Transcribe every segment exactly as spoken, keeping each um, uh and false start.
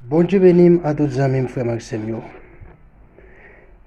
Bondye beni m a tout zanmi m, frè m ak sè m yo.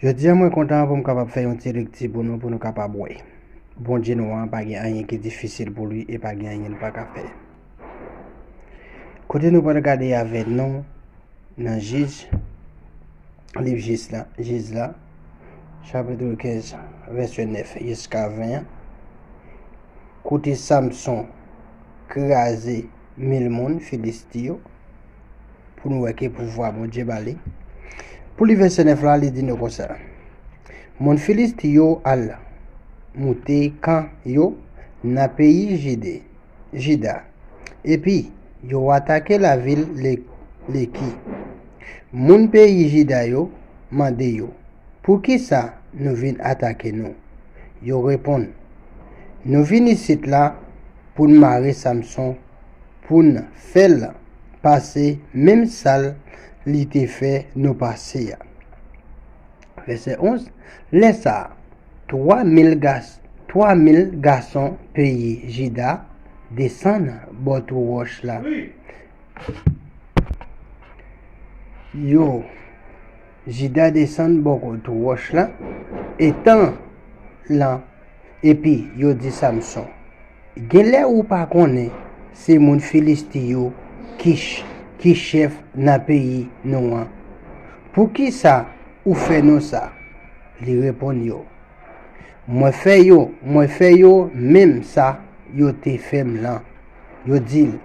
Jodi a, mwen kontan pou m kapab fè yon ti lekti pou nou, pou nou kapab wè. Bondye nou an, pa gen anyen ki difisil pou li e pa gen anyen l pa ka fè. Kote nou pral gade avè nou nan Jij, liv Jij la, Jij la, chapit kenz, vèsè nèf jiska ven an. Kote Samson kraze mil moun Filisti yo, pou nou wè ke pouvwa Bondye ba li. Pou li vèsè nèf la, li di nou konsa: Moun Filisti yo al moute kan yo nan peyi Jide, Jida, epi yo atake lavil Le-, Leki. Moun peyi Jida yo mande yo: Poukisa nou vin atake nou? Yo reponn: Nou vin isit la pou n mare Samson, pou n fè l pase menm sa l li te fè nou pase a. Vèsè onz, lè sa a, twa mil gas-, twa mil gason peyi Jida desann bò twou wòch la. Yo, Jida desann bò twou wòch la, etan lan, epi yo di Samson: Genlè ou pa konnen se moun Filisti yo ki ch-, ki chèf nan peyi nou an. Poukisa ou fè nou sa? Li reponn yo: Mwen fè yo, mwen fè yo menm sa yo te fè m lan. Yo di l: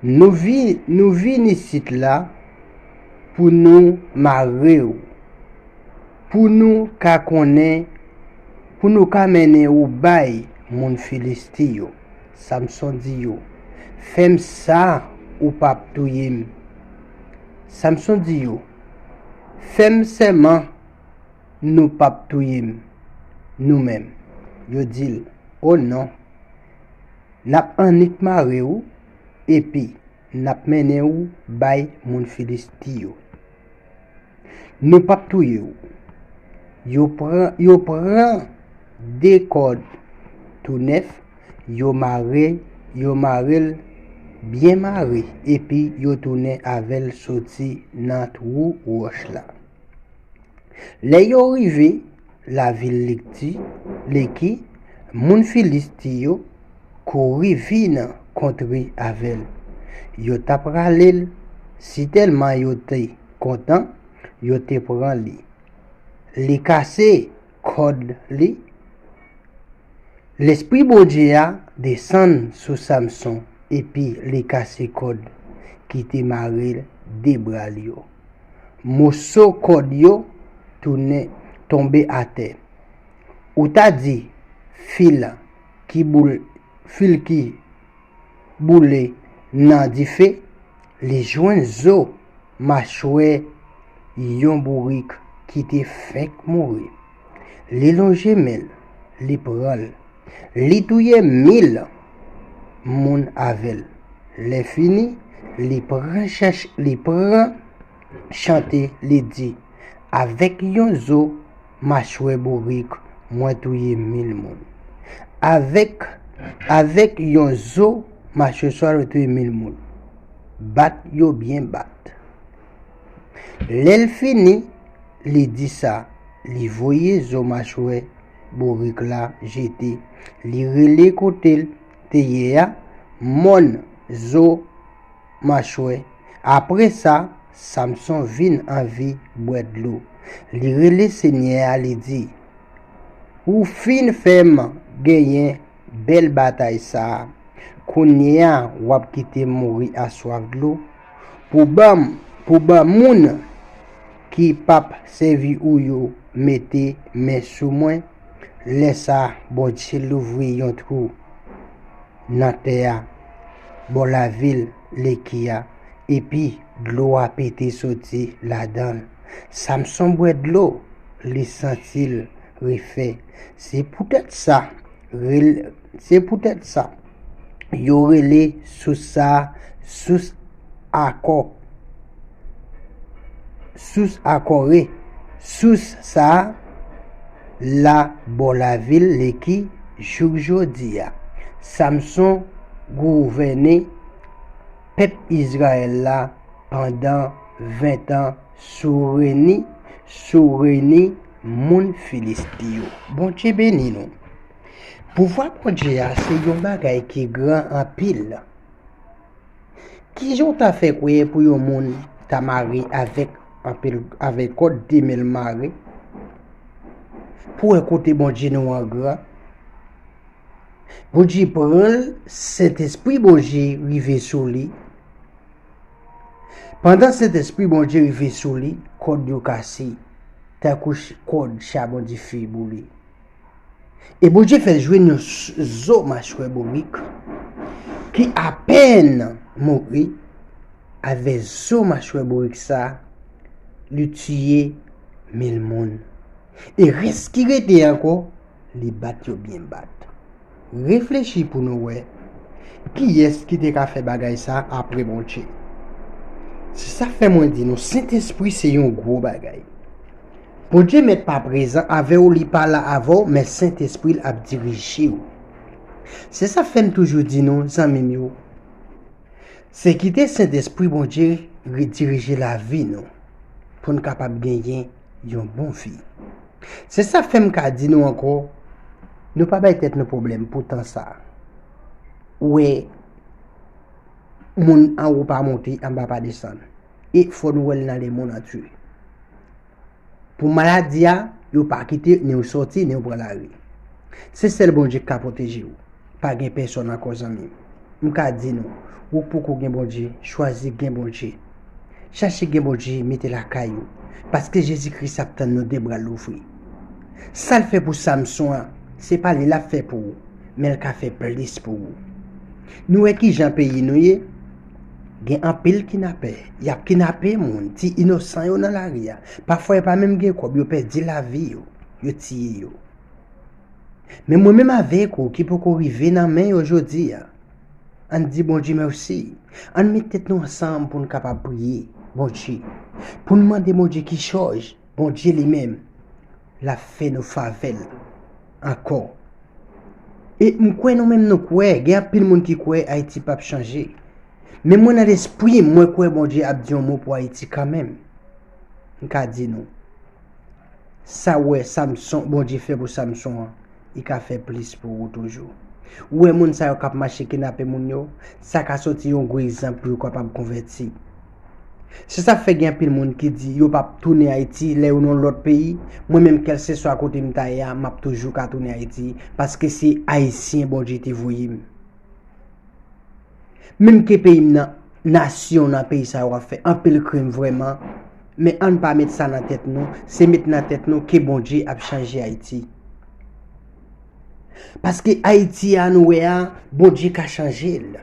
Nou vi-, nou vin isit la pou nou mare w, pou nou ka konnen, pou nou ka mennen ou bay moun Filisti yo. Samson di yo: Fè m sa, ou p ap touye m. Samson di yo: Fè m sèman, nou p ap touye m, nou menm. Yo di l: O non, n ap annik mare w, epi n ap mennen w bay moun Filisti yo. Nou p ap touye w. Yo pran, yo pran de kòd tou nèf, yo mare, yo mare l byen mare, epi yo tounen avè l soti nan twou wòch la. Lè yo rive lavil Lekti, Leki, moun Filisti yo kouri vin kontre avè l. Yo t ap rale l, sitèlman yo te kontan, yo te pran li. Li kase kòd li. Lespri Bondye a desann sou Samson, epi li kase kòd ki te mare de bra l yo. Moso kòd yo tounen tonbe atè. Ou ta di fil ki boul-, fil ki boule nan dife, li jwenn zo machwè yon bourik ki te fenk mouri. Li lonje men l, li pran l. Li touye mil moun avè l. Lè fini, li pran chèch-, li pran chante, li di: Avèk yon zo machwè bourik, mwen touye mil moun. Avèk, avèk yon zo machwè swa touye mil moun. Bat yo byen bat. Lè l fini, li di sa, li voye zo machwè bourik la jete. Li rele kote l te ye a, Mòn Zo Machwè. Apre sa, Samson vin anvi bwè dlo. Li rele Senyè a, li di: Ou fin fè m genyen bèl batay sa a. Kounye a, w ap kite m mouri a swaf dlo? Pou ban m, pou ban moun ki p ap sèvi ou yo mete men sou mwen. Lè sa a, Bondye louvri yon twou nan tè a, bò lavil Leki a, epi dlo a pete soti ladan l. Samson bwè dlo, li santi l refè. Se poutèt sa, rel-, se poutèt sa, yo rele sous sa a sous Akò. Sous Akòre. Sous sa a la bò lavil Leki jouk jodi a. Samson gouvène pèp Izrayèl la pandan Ven tan sou reni, sou reni moun Filisti yo. Bondye beni nou. Pouvwa Bondye a se yon bagay ki gran anpil. Kijan w ta fè kwè pou yon moun ta mare avèk anpil, avèk kòd de mil mare? Pou wè kote Bondye nou an gran. Bondye pran l, Sentespri Bondye rive sou li. Pandan Sentespri Bondye rive sou li, kòd yo kase, tankou ch- kòd chabon dife boule. E Bondye fè l jwenn yon s- zo machwè bourik ki apèn mouri. Avè zo machwè bourik sa, li tiye mil moun. E rès ki rete ankò, li bat yo byen bat. Reflechi pou nou wè kiyès ki te ka fè bagay sa apre Bondye. Se sa fè mwen di nou, Sentespri se yon gwo bagay. Bondye mèt pa prezan avè w, li pa la avè w, men Sentespri l ap dirije w. Se sa fè m toujou di nou, zanmi m yo, se kite Sentespri Bondye redirije lavi nou pou n kapab genyen yon bon vi. Se sa fè m ka di nou ankò, nou pa bay tèt nou pwoblèm pou tan sa. Ou wè, moun anwo pa monte, anba pa desann. E fò nou wè l nan lemonn antye. Pou maladi a, yo pa kite ni w sòti, ni w pran lari. Se sèl Bondye k ka pwoteje w. Pa gen pèsonn ankò, zanmi m. M ka di nou, ou poko gen Bondye, chwazi gen Bondye. Chache gen Bondye, mete lakay ou. Paske Jezi Kris ap tann nou de bra l louvri. Sa l fè pou Samson an, se pa li l ap fè pou ou, men l ka fè plis pou ou. Nou wè kijan peyi nou ye? Gen anpil kinapè. Y ap kinape moun, ti inosan yo nan lari a. Pafwa yo pa menm gen kòb, yo pèdi lavi yo, yo tiye yo. Men mwen menm avèk ou ki poko rive nan men yo jodi a, ann di Bondye mèsi. Ann met tèt nou ansanm pou n kapab priye Bondye. Pou n mande Bondye ki chòj, Bondye li menm, l ap fè nou favè l ankò. E m kwè nou menm nou kwè, gen anpil moun ki kwè Ayiti p ap chanje. Men mwen nan lespri m, mwen kwè Bondye ap di yon mo pou Ayiti kanmenm. M ka di nou, sa w wè Samson, Bondye fè pou Samson an, li ka fè plis pou ou toujou. Ou wè moun sa yo k ap mache kinape moun yo, sa ka soti yon gwo egzanp pou yo kapab konvèti. Se sa k fè gen anpil moun ki di yo p ap tounen Ayiti lè yo nan lòt peyi. Mwen menm, kèlseswa kote m ta ye a, m ap toujou ka tounen Ayiti, paske se Ayisyen Bondye te voye m. Menm ke peyi m nan, nasyon nan peyi sa yo ap fè anpil krim vrèman, men ann pa met sa nan tèt nou, se met nan tèt nou ke Bondye ap chanje Ayiti. Paske Ayiti a nou wè a, Bondye ka chanje l.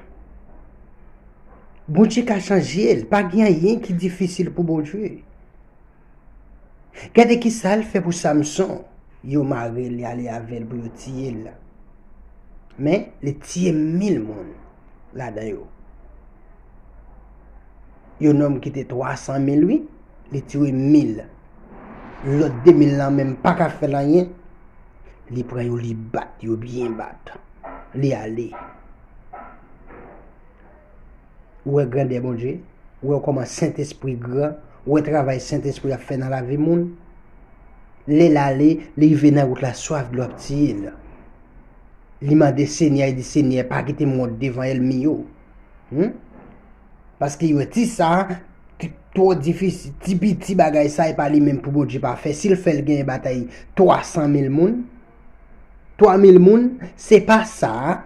Bondye ka chanje l, pa gen anyen ki difisil pou Bondye. Gade ki sa l fè pou Samson. Yo mare l, y ale avè l pou yo tiye l. Men, li tiye mil moun ladan yo. Yon nonm ki te twa san mil, wi, li tiye mil. Lòt de mil lan menm pa ka fè l anyen. Li pran yo, li bat yo byen bat. Li ale. Ou wè grandè Bondye? Ou wè kòman Sentespri gran? Ou wè travay Sentespri ap fè nan lavi moun? Lè l ale, li rive nan wout la, swaf dlo ap tiye l. Li mande Senyè, li di, Senyè, pa kite m wont devan ènmi yo. Hmm? Paske yo wè ti sa, ki twò difisil, ti piti bagay sa, e pa li menm pou Bondye pa fè. Si l fè l genyen batay twa san mil moun, twa mil moun, se pa sa.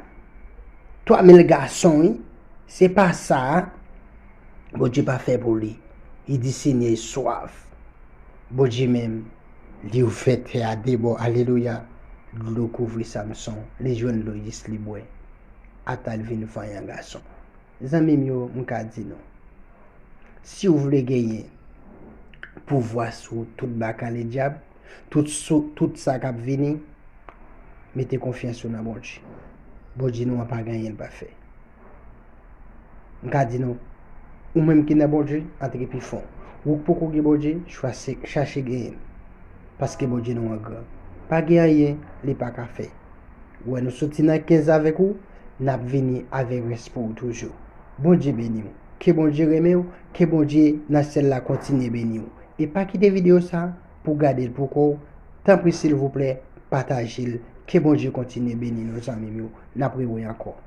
Twa mil gason, wi, se pa sa. Bondye pa fè pou li. Li di Senyè swaf. Bondye menm, li ouvè tè a de bò. Alelouya. Dlo kouvri Samson. Li jwenn dlo jis li bwè. Ata l vin vanyan gason. Zanmi m yo, m ka di nou, si w vle genyen pouvwa sou tout baka ledyab, tout, sou, tout sa k ap vini, mete konfyans ou nan Bondye. Bondye nou an pa gen anyen l pa fè. M ka di nou, ou menm ki nan Bondye, antre pi fon. Ou k poko gen Bondye, chwache, chache genyen l. Paske Bondye nou an gran. Pa gen anyen li pa ka fè. Ou wè nou soti nan kenz avèk ou, n ap vini avèk rès pou ou toujou. Bondye beni w. Ke Bondye renmen w, ke Bondye nan syèl la kontinye beni w. E pa kite videyo sa pou gade l pou kò w. Tanpri silvouplè, pataje l. Ke Bondye kontinye beni nou zanmi m yo. N ap rewè ankò.